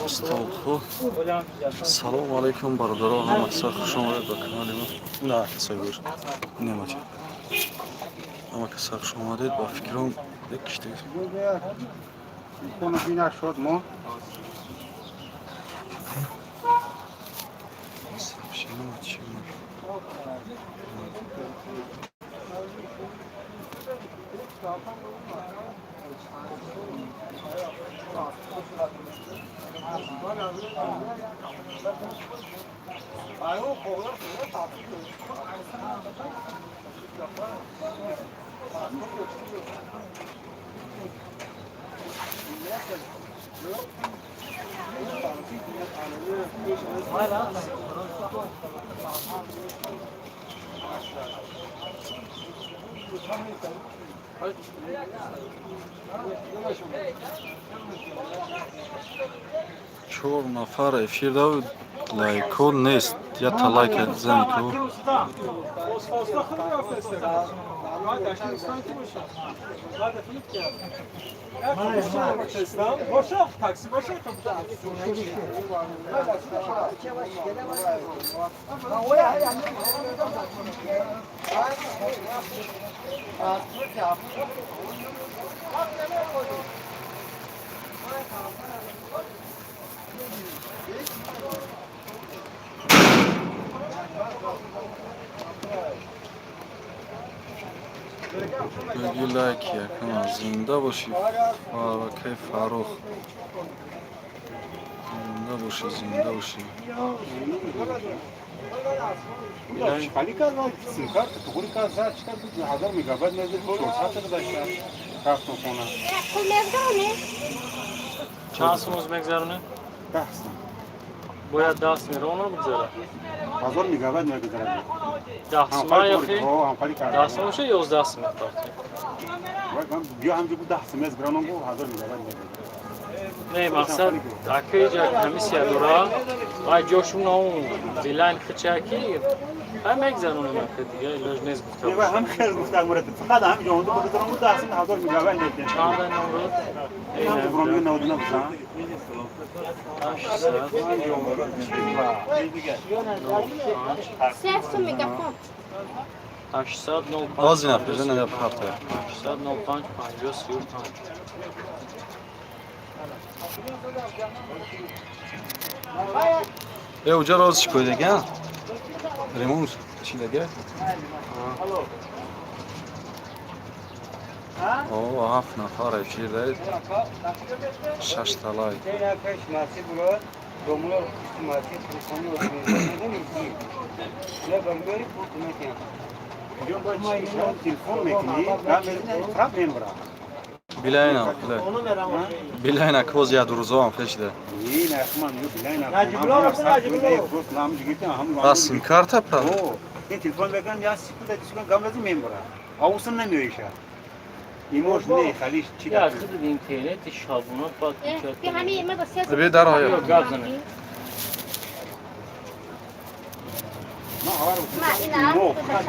Стоп. Салому алейкум, бародаро, ҳама каса хуш омадед ба канали мо. На, каса гӯш. Немати. Ҳама каса хуш омадед, ба фикрам як кишти. Телефону шуд мо. Сообщение чӣ? Чор нафар эфирда, лайко нест. Якта лайк зани ку. Беги лайк якам, зинда бошӣ, Фаракай Фаррух. Зинда бошӣ, зинда бошӣ. خالی کرد سیم کارت تقوری کرد زد چیکار بود 1000 مگابایت نزد 400 تا داشت رفتم خونه. پول مقداره. Чанд сум мегзаронед? 10 сум. Бояд 10 сум рона бигзарад. 1000 мегабайт мегузарад. 10 сум ёхи? Ҳамкорӣ кард. 10 сум боша, 11 сум мепартем. Бیا ҳамҷо буд, 10 сум гранон бу 1000 мегабайт мегузарад. Не, мақсад ака иҷа комиссия дора, вай ҷошун он Билайн хичаки ҳай мегзаронем, ака, дига илоҷ нест гуфта. Не, ҳам хел гуфта мурат, фақат ҳам ҷо онду бигузарам, бу 10 сум 1000 мегабайт метем. Чанд номрод? Ҳам бромио 99 бизан. 800. 3 сум мегафон. 805. Озина, бизана я парта. 805 50 35. Э, уҷа роз чӣ коидага? Ремонт чӣ дага? О, ҳафт нафар эфирда, шашта лайк. Домула مسیح телефони не бармери пул кунакем. Ҷо бояд телефон мекунӣ, трап мембра. Билайна, билайна, коз я дурӯзоам хешида. А сим-карта па? Ин телефон мекунам, я секунда, секунда гам лазим мембра. Аусын намеоиша. Имош не, халиш чи. Я худ интернети шабона баъд. بی همین ما با 3 Бе дар оя. Гап занед.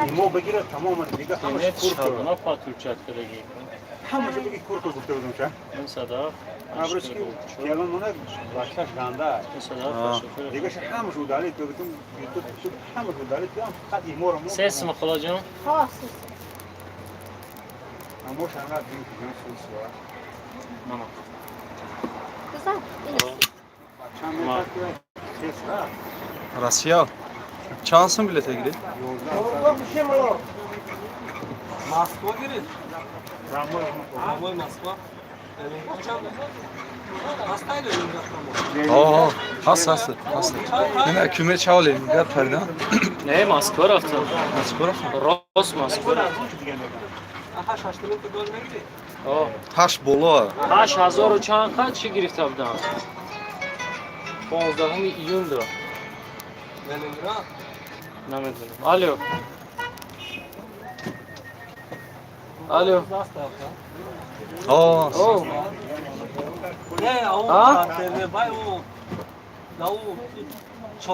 Имо бигира, тамоман дига ҳамаш Интернет кур кур. шабона подключать кардагӣ. Ҳамаш биги кур кур гуфта будам ша. 907. Абрӯз ки келон мона бачаш ганда. Дига ша ҳамаш удалить гуфтам, ютуб ютуб ҳамаш удалить, фақат иморо мо. 3 сум, холаҷон. ها, 3 сум. Амош анга дин ки сус ва. Мана. بزن. Чанд метр ки сес ра. Россия. Чанд сум билета гиред? Москва гирифт. Прямой Москва. О, ҳаст, ҳаст, ҳаст. Ина куме чавлем, гап парида. Не, Москва рафтам. Москва рафтам. Рост Москва рафтам. Ҳашт боло. 8000 чанд қад чӣ гирифта будам? 15 июнда. Намедонам. Алло. Алло. О, О. А?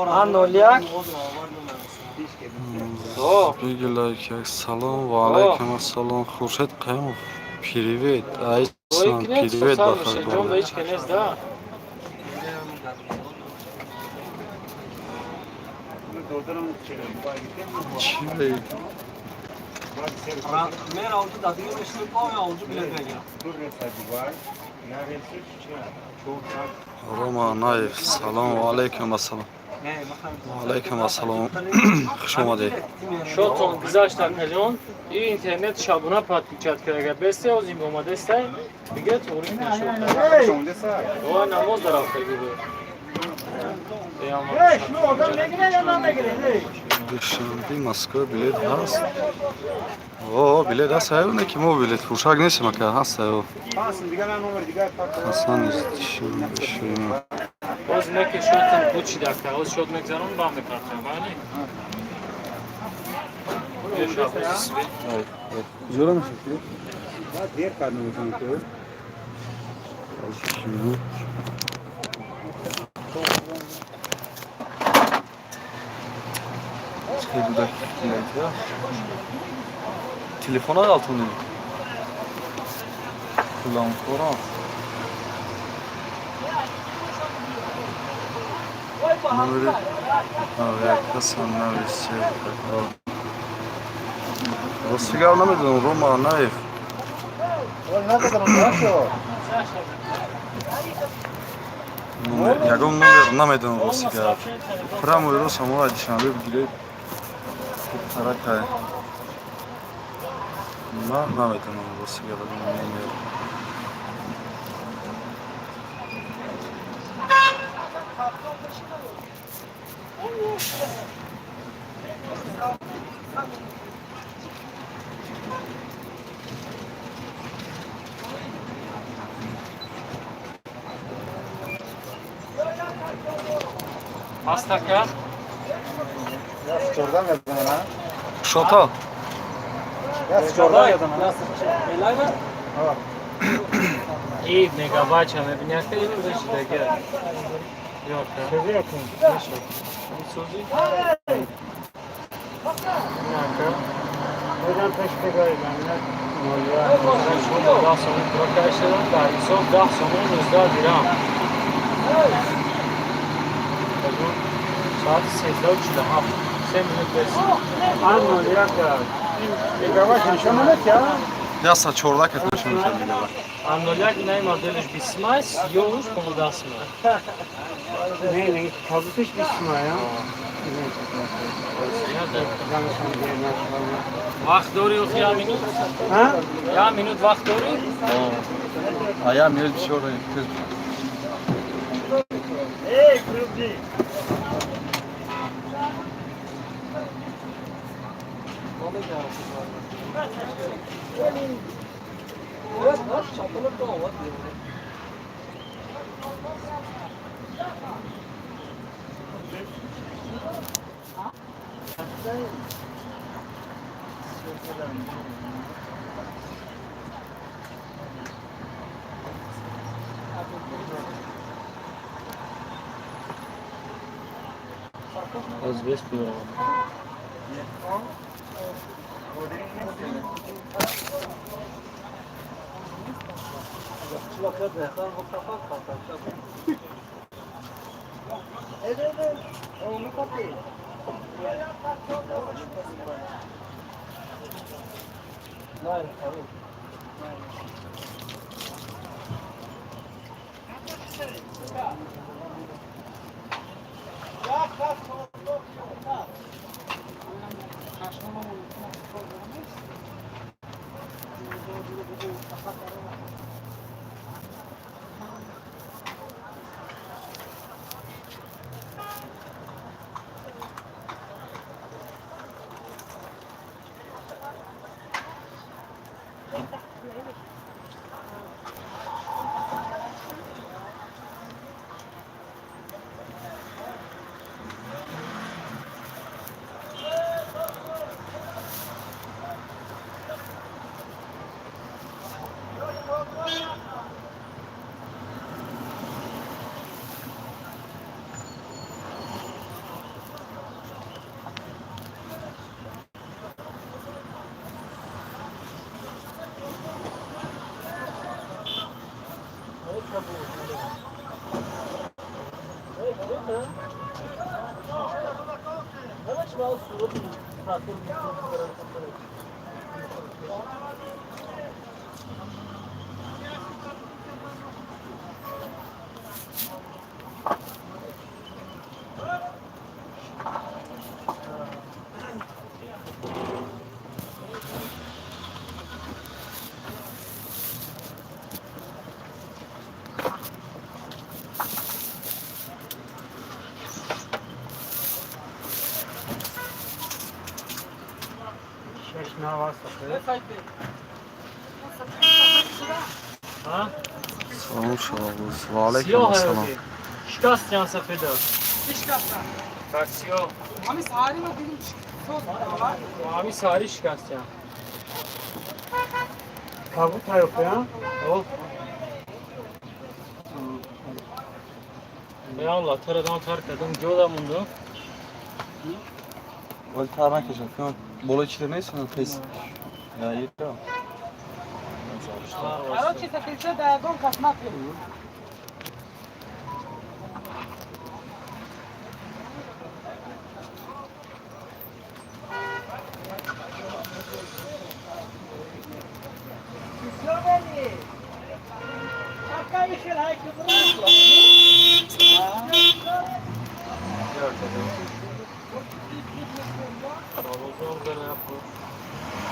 А 01. О. Биги лайк як, салом ва алайкум ассалом. Хуршед Қаюмов. Привет. Айсан, привет. Ҷон Бахар. ҳеч ки нест да. Чӣ бе? Мера онҷо дар дига мешинем, оя онҷо билет мегирам. Рома Наев, салому алайкум, ассалом. Ва алайкум ассалом. Хуш омадед. Шотон гузашт, акаҷон. И интернет шабона подключать карда бесте, озим омадестай. Дига туғри нашуд. Ва намоз дарафтаги буд. Душанбе Москва билет ҳаст? О, билет ҳаст, аю не ки мо билет фурӯшак нестем, ака, ҳаст аю. Ҳасан из Душанбе Ширинов. Боз не ки шотон буд шид ака, оз шот мегзарон ба мепартам, майли? Ё шабози свет. Куҷоро мешавед? Дер кардам. Телефона алтуни. Куланкора. Номери авиакасса нависе. Рости гап намедонам, Рома Наев. Номер, ягон номер намедонам, рости гап. Прямо рост ҳамола Душанбе бигиред. Хубтаракай. Ман намедонам, рости гап, ягон номер. Ҳаст ака? Шота. И мегабайт ша мебини ака, и куда шидаги. Ё ака. Нашуд. Сӯзи? Не ака. 10 сомон пура кашидам, дар ҳисоб 10 сомон 19 дирам. Соати 13:47. 3 минут бес. Яса 14 кат нишон мешавад мегабайт. Анноляк инаи моделаш 20 май, ёуш 15 май. Не, не, кабуташ бисмая. Вақт дорӣ охи я минут? Ҳа? Я минут вақт дорӣ? А я минут бисёр тез. Оз бес пиёрам. Салом, Шаҳбоз. Ва алайкум ассалом. Шикастян сафеда. Таксио. Ҳами саҳари шикастян. Кабут тайёр? Ям латара дам тар кардам, ҷода мондам. Вале тар накашад. Болои чида нест, тез. Я ира. Короче, сафедча да ягон кас накунед.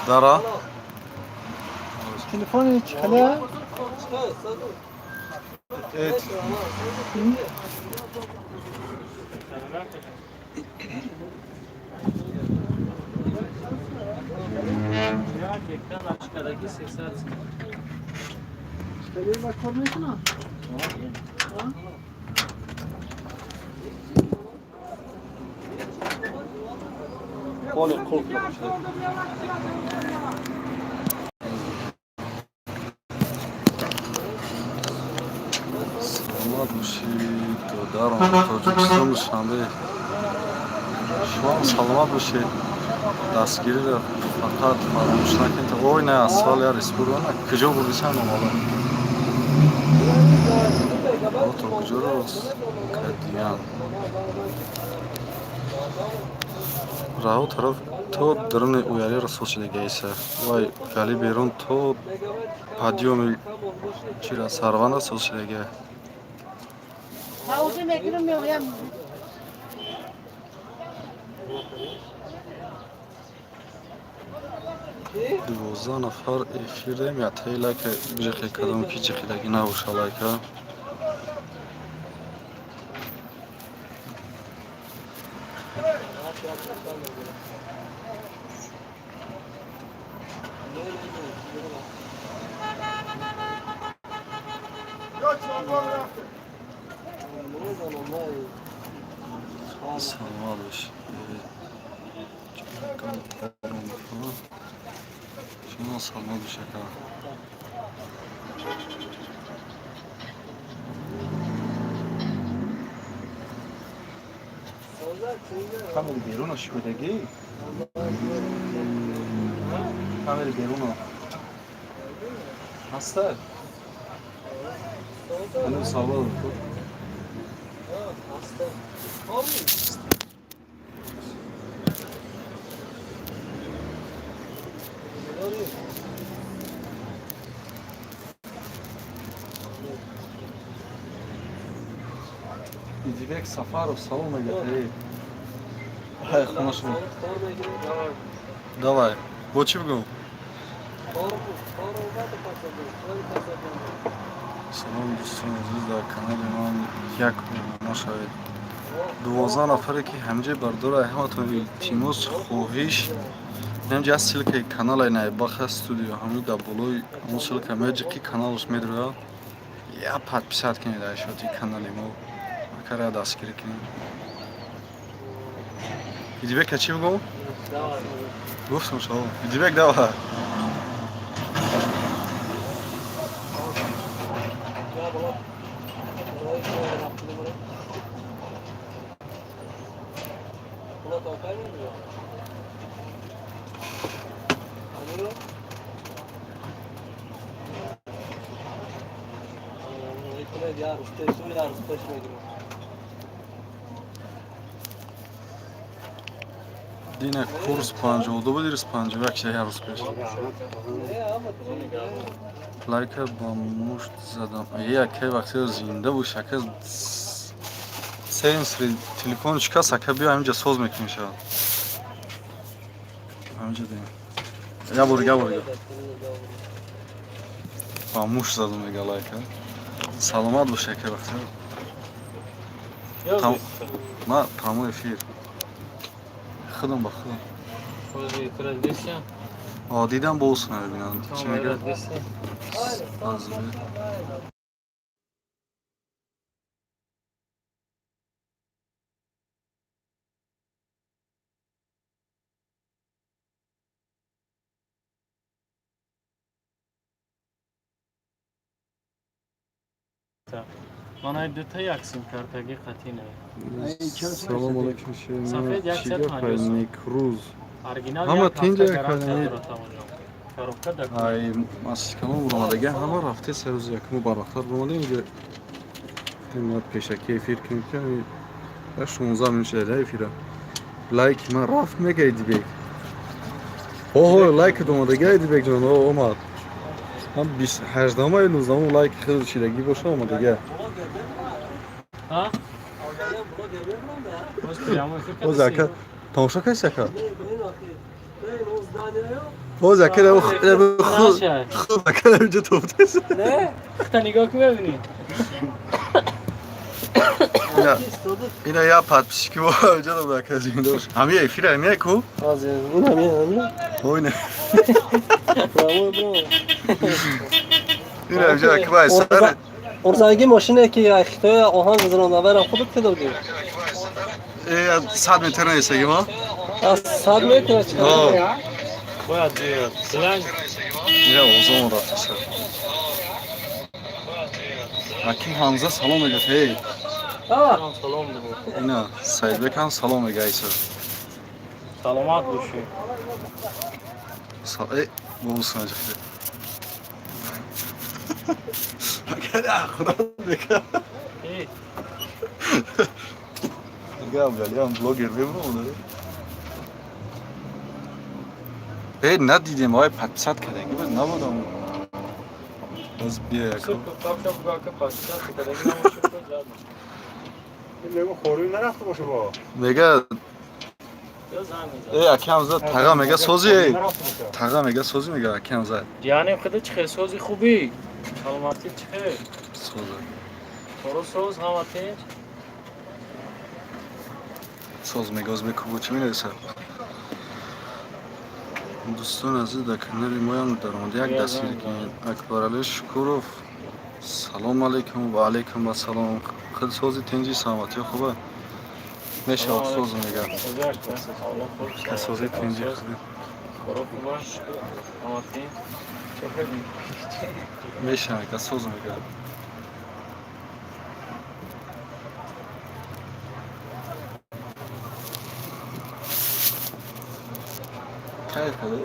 Дара? Телефони чӣ хела? Э, Як ашкадаги 300. Хеле кор мекунад? Поли қулф шуд. Саломат бошед, додарон. Тоҷикистон, Душанбе. Шумоам саломат бошед. Дастгириро фақат фаромӯш накунед. Ой, не, асфал я республика. Куҷо бурдисан омада? То куҷоро кардиян? Раҳо тараф то даруни уяри расол шудагиайса. Вай гали берун то подъёми чира сарван расол шудагия. Пауза мегирам, меоям. 12 нафар эфирем, ятаи лайка биҷиқе кадом ки ҷиқидагӣ набоша лайка. Саломат бошед. Шумо саломат бошед, ака. Камери беруна шудагӣ? Камери беруна. Ҳаста? Ҳанӯз савол. Идибек Сафаров салом мегӯяд. Эй. Ҳай, хонашон. Давай. Бо чӣ бигӯм? Салом, дӯстони азиз, дар канали ман як обуна шавед. 12 нафаре ки ҳамҷа бардора, ҳаматон илтимос, хоҳиш. Ҳамҷа аз ссылкаи каналаи Найбаха студио, ҳамин дар болои ҳамон ссылка меҷиқи каналаш медрояд. Я подписать кунед айшоти канали мо. Акара дастгирӣ кунед. Идибека чӣ бигӯм? Гуфтам шалом. Идибек, давай. Дина курс 52 буд, ирӯз 51 шуда, як рӯз пеш. Лайка ба мушт задам. Яке вақте зинда буш, ака сенсори телефон шикаст, ака биё ҳаминҷа соз мекунем шавад. Ҳаминҷа дем. Я бор, я бор. Ба мушт задам мега лайка. Саломат бош, ака вақте. На прямой эфир. Худам ба худам. О, дидам боз мебинам. Чӣ мегӯяд? Ман дута як сим-картаги қатъӣ не. Салом алейкум. Сафед 150 сом. Некрӯз. Оригинал Ҳама як тинҷа ҳафта гарантия академи. дорад тамоҷон. Коробка да. Ай, масҷидкалон буромадага ҳама рафте сарӯзи якуму барвақттар буромадем инҷа. Ма пешакӣ эфир кунем ки 16 минут шуда эфира. Лайк ман рафт мега Идибек. Оҳо, лайк омадага Идибек ҷон, о омад. Ҳам 18 19 лайк хеле шидагӣ боша омадага. Ҳа? Боз прямой эфир Боз кардасӣ? ака тамошо кардӣ ака? Боз ака худ Наша. худ ака инҷа тофтес. Хта нигоҳ кун бибинӣ. Ина ина я подписчики во инҷа дод ака зинда бош. Ҳами эфир ҳами ку? Ҳозир, ин ҳамин ҳамин. Ойна. Браво, браво. Ина инҷа ака бай сар. Орзанги мошине ки Хитоя оҳан гузаронда вайрам худат кида будӣ? Э 100 метр нестаги ма? Аз 100 метр чӣ? О. Бояд билан Ина озон рафта сар. Аки Ҳамза салом мегӯяд. Ҳей. А, салом бигӯ. Ина Саидбек ҳам салом мегӯяд айса. Саломат бошӣ. Э, бобус наҷа. Агар худо мегӯяд. Э, Дига Абдалиам блогер мебурам. Э, надидем, ай подписать кардаги буд, набудам. Боз бия яко. Суп папша буга ка подписаться кардагӣ намоши буд задам. Мегӯ хорӯй нарафта боша бо. Мега, Ё занг мезад. э, аки Ҳамза тага мега сози, э. Нарафта боша. Тага мега сози мега аки Ҳамза. Яъне худа чӣ хел сози хубӣ? Саломатӣ чӣ хел? Соза. Торо соз ҳама тинҷ? Соз мега, оз мекубу чӣ менависад? Дӯстони азиз, дар канали моям даромада як дастгирӣ кунед. Акбарали Шукуров, салом алейкум ва алейкум ассалом. Худ сози тинҷи саломатӣ хуба? Мешавад соз мега. Сози тинҷи худ. Хоро хуба? Ҳама тинҷ? Мешавад, ка соз мега. Кайф када?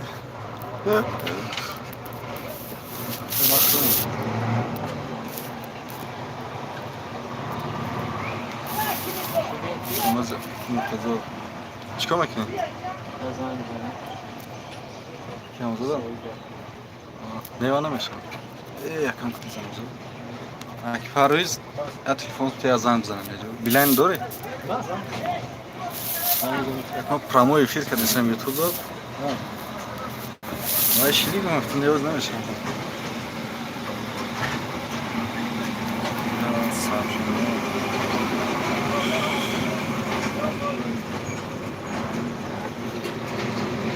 Мунтазир. Чикор мекунӣ? Я занг мезанам. Кам задам? Нева намешавад. Э, якам занг бизан. Аки Фаруиз, я телефон тя занг бизанам яҷо. Билайн дорӣ? Якам прямой эфир кардесам ютуб дод. Вай шили гуфтам, невоз намешавад.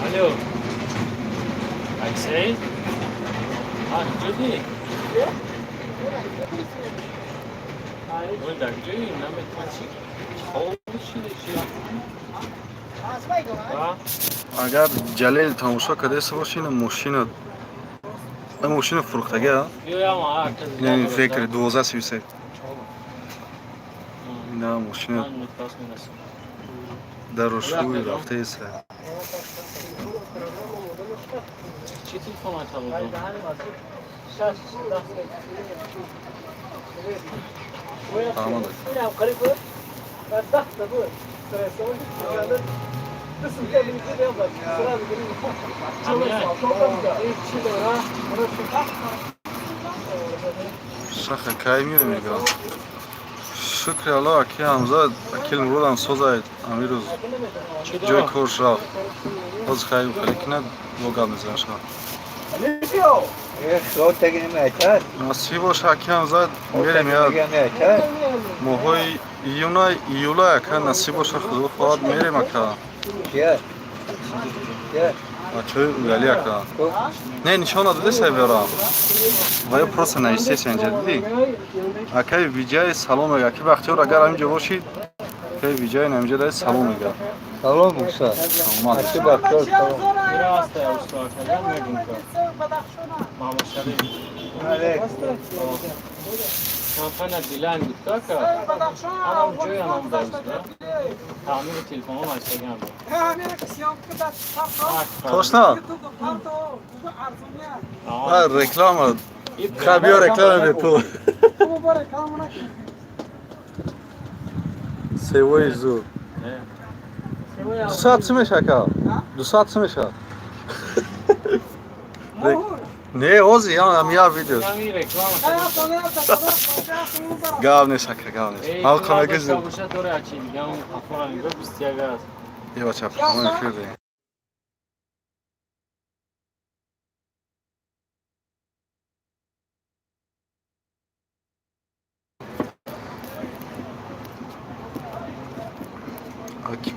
Алло. Аксей? А, куҷодӣ? Ой, дар куҷоӣ? Наметавон чӣ? Хоб шиди чӣ? А? Агар Ҷалил тамошо кардаеста боши, ина мошина ин мошина фурӯхтага, Биё яма, а, каз ин фекри 1233. Ина мошина Панҷ минут пас мерасам. дар рошӯи рафтаеста. Чӣ телефон айталуд? Фаҳмада. Ин ҳам қариб буд. Бадбахт буд. Шаха кай миёй мега. Шукри Аллоҳ, аки Ҳамза, акил Муродам созаед, амирӯз ҷои корш рафт. Ҳозир хай хеле кинад, бо гап мезанам ша. Насиб боша, аки Ҳамза, мерем я моҳҳои июна, июла, ака, насиб боша, худо хоҳад, мерем, ака. Бачаҳои Уяли, ака. Не, нишон надоде сай берам. Ва ё просто навистеси инҷа, дидӣ? Акаи Виҷай салом мега. Аки Бахтиёр, агар ҳаминҷо бошӣ, акаи Виҷай ҳаминҷо даи салом мега. Салом, уста. Саломат. Аки Бахтиёр, салом. Мира аста усто акаган мегум ка. Маҳмад Шариф. Компания Билайн буд ка. Ҳамон ҷои ҳамон да. Таъмири телефонҳо майсаган буд. Точно? А, реклама. Ха, биё реклама бепул. Севои зуд. 2 соат чӣ меша, ака? 2 соат чӣ мешавад? Не, ҳозир ям я видео. Ҳамин реклама. Гап нест, ака, гап нест. Ҳалқа мегизем. Боша дора ачи дига он қафора нигоҳ 21 аст. Е, бача, прямой эфир дорем. Аки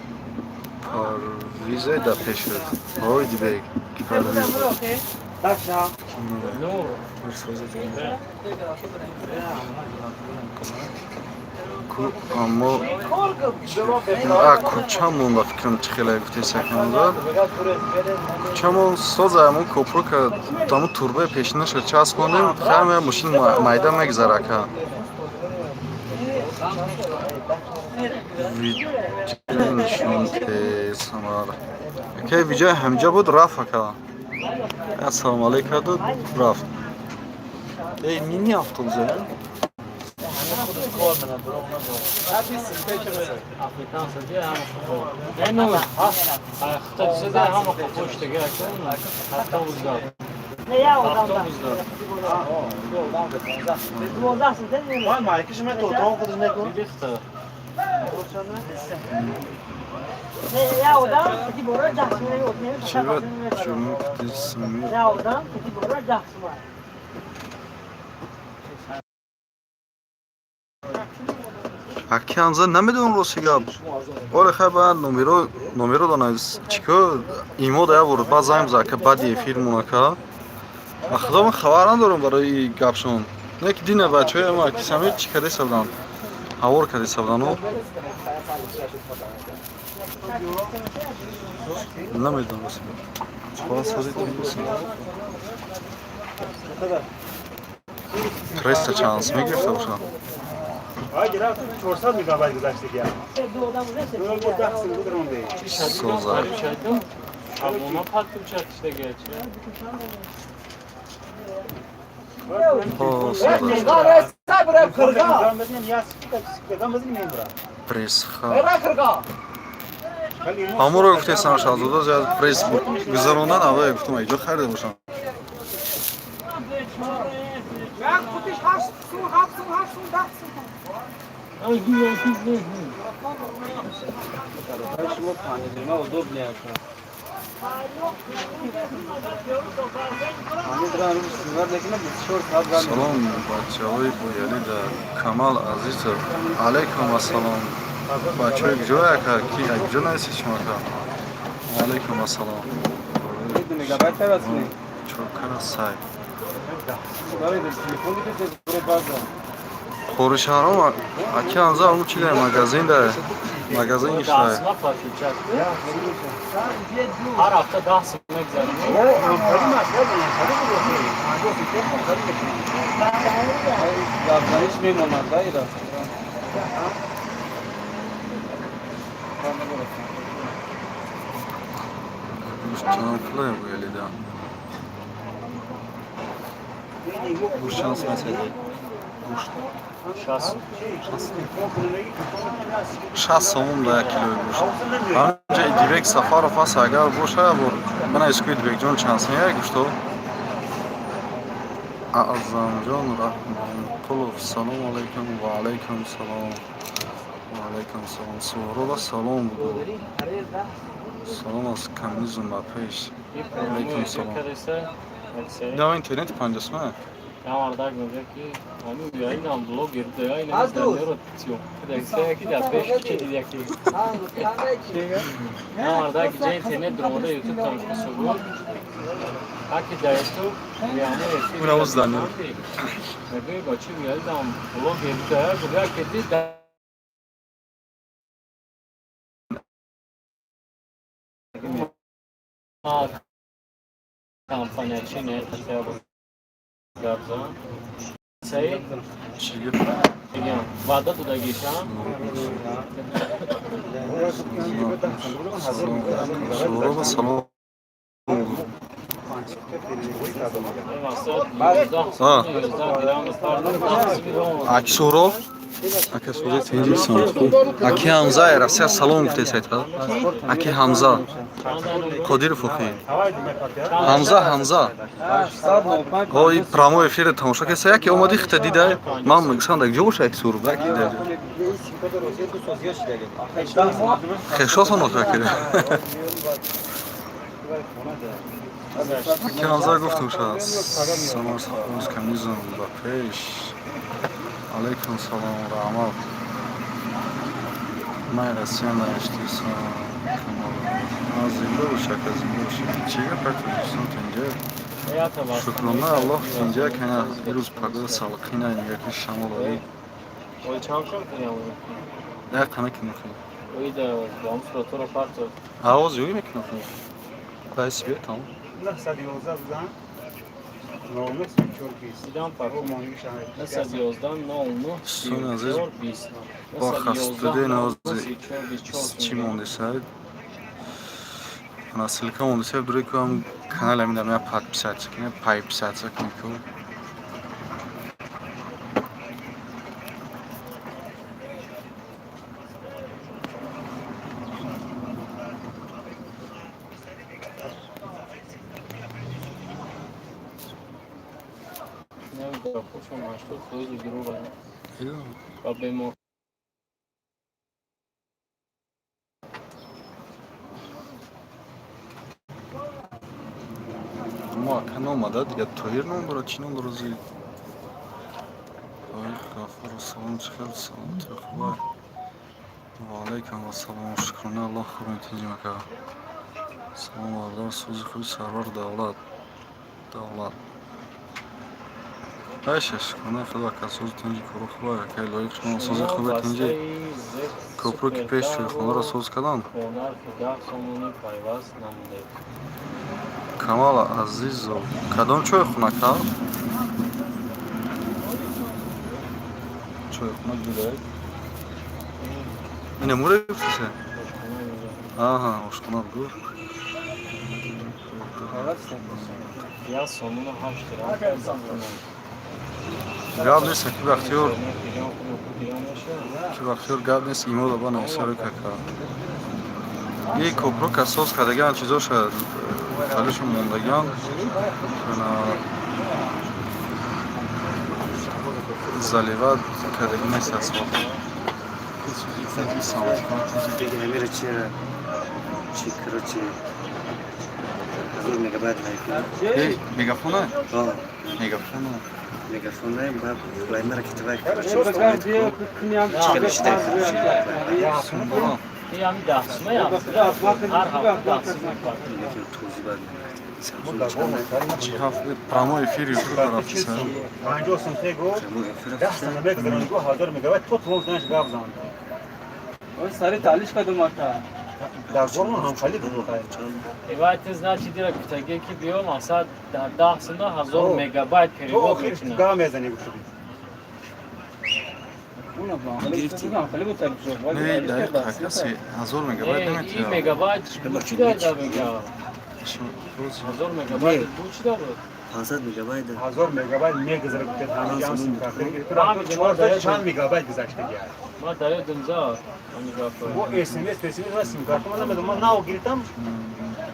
Парвизе да пеш шуд. Ой, дибек. Ки Парвиз. Нур. Ку аммо а кӯчамон ба фикрам чӣ хеле гуфтем сакназад. Кӯчамон соза, ҳамон копрука тамон турбаи пешинаша часпонем, хаме мошин майда мегзара, ака. Видео нишон самар. Акай Виджай ҳамҷа буд, рафт, ака. Ассалому алайкум дод, рафт. Эй, мини автобуса. Африканса ди ҳама қафо. Э нур. Хата дисада ҳама қафо штага ака. Автобус да. Автобус да. Диди хата. Чива чумук дисми. Аки Ҳамза, намедонам, рости гап. Оре, хай, баъд номеро дона чико имо да я бор баъд занг биза, ака, баъди эфир мон, ака. А худо, ман хабар надорам барои гапшон. Не ки дина бачаҳои ма аки Самир чӣ кардеса буданд? Ҳавор кардеса будану. Намедонам, рости гап. Чӣ сози тимбоси? Пресса чанс мегирифта бошам. Ай гирифт 400 мегабайт гузаштагия. Бо 10 сум гузаронде. Соза. Шабона подключать штага чи. О, соза. Пресс-ха. Ҳамонро гуфтесам, Шаҳзода аз пресс гузарондан, аввал гуфтам, иҷо харида бошам. Як қутиш 8 сум, 7 сум, 8 сум, 10 сум. Шумо панелима удобнее, ака. Салом, бачаҳои Боялӣ да Камал Азизов. Алайкум ассалом. Бачаҳои куҷое, ака? Ки куҷо нависед шумо, ака? Алайкум ассалом. Чокара сай. Хоришаҳром, аки Ҳамза, ҳамун чи дар магазин, дар магазин иштай. Дастма подключать. Ҳар ҳафта 10 сум мегзарем. Гапзаниш мемонад, да, ира? Чанд пулае Боялӣ да? Гӯш чанд сум месади? Гӯшт. 60. 60 сомон да як килои гӯшт. Ҳаминҷа Идибек Сафаров аст, агар боша, бор бинавис ку, Идибекҷон, чанд сом як гӯшто? Аъзамҷон Раҳмонқулов, салому алайкум. Ва алайкум салом. Ва алайкум салом. Суҳроба салом буду. Салом аз коммунизм ба пеш. Алайкум салом. Дава интернети 50 сомона. Мардак мегӯяд, ки ҳамин инам блогер да, инам дамеро тиё ки дар пеш чи дид яки мардак ҷа интернет дуромада, ютуб тамошо буд, ҳаки дар ютуб. Уна уз Данил. Мегӯи ба чи меялидам блогер да, гуфт яке дид. Компания чи не гап зан, Саид. Чӣ гап? Мегам, ваъда додагишам. Суҳроба салом. Мақсад 11 дирам. Аки Суҳроб, ака Суҳроб, тинҷисон. Аки Ҳамза Россия салом гуфте сайта. Аки Ҳамза Қодиров охи. Ҳамза, Ҳамза. Ой, прямой эфир тамошо кеса, яке омади хита дида. Ман мегӯсам, дар ҷо боша аки Суҳроб, яки дар ҷо. Хешосон оха кида. Аки Ҳамза гуфтум ша. Салом аз коммунизм ба пеш. Алайкум салом, раҳмат. Ман Россия наштисон. Зинда бош, ака, зинда бош. Чӣ гап, ака, Тоҷикистон тинҷа? Шукрона Аллоҳ, тинҷа кана. Ирӯз погода салқина, нигаки шамол ои. Як қана кинохи. Авоз ёй мекунохи. Дай себе там. 911 бизан. 99 34 Суни азиз, бо хастуде нози чӣ мондесай? Ана ссылка мондесай, дуре ку ҳам канал ҳамин дар мея подписаться кунед, пайписаться кунед ку. Ба бемор. Мо ака номада, дига Тоҳир ном дорад, чӣ ном дорад зи? Тоҳир Ғафуров, салом, чӣ хел, саломати хуба? Ва алайкум ассалом, шукрона Аллоҳ, хубем, тинҷим ака. Салом бародар, сӯзи хуби Сарвар Давлат. Давлат. Айша, шукрона худо, ака, сӯзи тинҷи, коро хуба, ака лоиқ, шумо сӯзи хубе, тинҷи. Копрӯ ки пеш чойхонаро соз карданд. Бо нархи 10 сомонӣ пайваст намудед. Камал Азизов. Кадом чойхона ка? Чойхона ҷудоед? Ине муре гуфтисе? Аҳа, ошхона бугӯ. Як сомону 8 дирам. Гап нест, аки Бахтиёр. Ки Бахтиёр, гап нест, имода ба нависаро кака. И копрӯка соз кардагиан, чизоша талишон мондагиан. Ана заливать кардаги нест асфалт. Амира чи, короче, 1000 мегабайт лайк. Эй, мегафона? О, Мегафона. мегафона ба плаймера ки твай, короче, установить ку. Чи считай, короче. Сумбала. Ҳами 10 сума, ҳар ҳафта 10 сума. Лекин тузи бад. Samsung чанд? Чи ҳафт прямой эфир ютуб рафтиса. 50 сум го. Прямой эфир. 10 сум мегзарон го, 1000 мегабайт то тамом знаешь гап зан. Сари талиш кадум ака. Дар гормон ҳам хали буд. Ивай, ты значит дира гуфтагие ки биё, мақсад дар 10 сума 1000 мегабайт То перевод охир мекунад. гап мезани гуфтуги. Не, дар каси 1000 мегабайт Ин наметиҳад. мегабайт бу чи дар мега? 1000 мегабайт бу чи да буд? 500 мегабайт. 1000 мегабайт мегузарад, ҳамаҷа ҳам сим-карта гирифта, чанд мегабайт гузаштаги. Ма дар ёдам зад ҳамин гапа. Бо СМС, СМС ва сим-карта ман намедонам, ман нав гирифтам,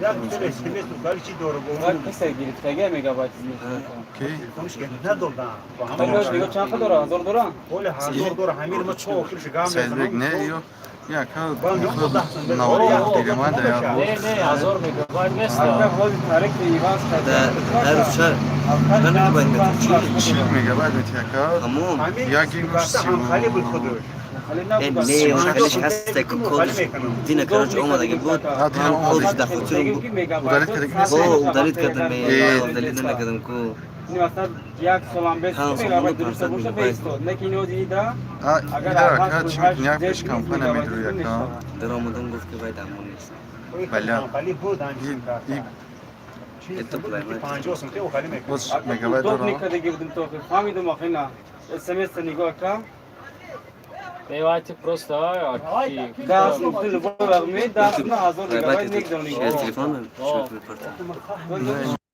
як СМС вали чӣ дору бо Қиса гирифтага мегабайт. Ки? Телефонш ки надодам. Чанд дора? 1000 дора? Оли 1000 дора, ҳамин ма чо охирш гам. Саидбек, не, ё яка 90 мегабайт да як. Не, не, 1000 мегабайт нест. Да ҳар рӯз чанд мегабайт метавон? 40? 40 мегабайт мети, яка. Ҳамон. Як гигаш Ҳамхали буд худаш. Э, не, он хелеш ҳаста, ку кодш дина, короче, омадаги буд. А, дина Ман кодш омадаги. дар хотирам буд. Удалить кардаги нест? Бо удалить кардам, Э. удалить намекардам ку. Як солам бес Ҳа, мегабайт сомону дошта 500 боша мегабайт. беистод. Не ки ино дида. А, ида ака чӣ мекунӣ? Як пеш компания медурӣ, яка. Дар омадан гуфт, ки вай дамон нест. Баля. Ҳамхали буд ҳамин сим-карта. Это плаймат. 50 сум те охали мекунад. Боз мегабайт Удоб дора. никадаги будем то фаҳмидум охина. СМС нигоҳ кам. Не, вай ти просто ки Даст нуқта любой вақт ме даст на 1000 мегабайт Плаймат мегзаронӣ. телефон чӣ мепарта. Не.